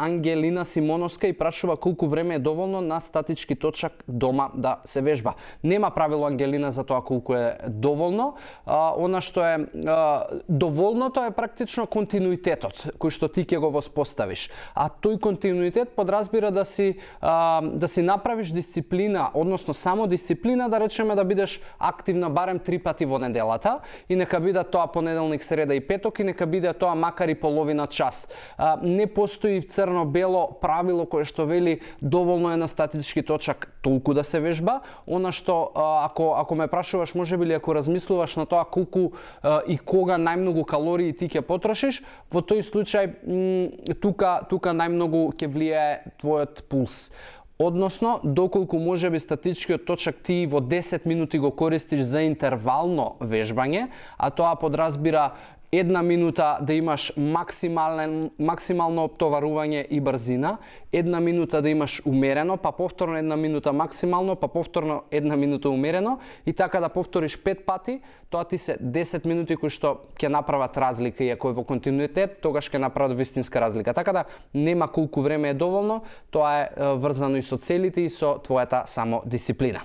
Ангелина Симоновска и прашува колку време е доволно на статички точак дома да се вежба. Нема правило, Ангелина, за тоа колку е доволно. Она што е доволното е практично континуитетот кој што ти ќе го воспоставиш. А тој континуитет подразбира да си направиш дисциплина, односно само дисциплина, да речеме да бидеш активна барем 3 пати во неделата и нека биде тоа понеделник, среда и петок и нека биде тоа макар и половина час. Не постои црно-бело правило кое што вели доволно е на статички точак толку да се вежба. Она што ако ме прашуваш, можеби ли ако размислуваш на тоа колку и кога најмногу калории ти ќе потрошиш, во тој случај тука најмногу ќе влијае твојот пулс. Односно, доколку можеби статичкиот точак ти во 10 минути го користиш за интервално вежбање, а тоа подразбира 1 минута да имаш максимално оптоварување и брзина, 1 минута да имаш умерено, па повторно 1 минута максимално, па повторно 1 минута умерено и така да повториш 5 пати, тоа ти се 10 минути кои што ќе направат разлика, и ако е во континуитет, тогаш ќе направат вистинска разлика. Така да нема колку време е доволно, тоа е врзано и со целите и со твојата самодисциплина.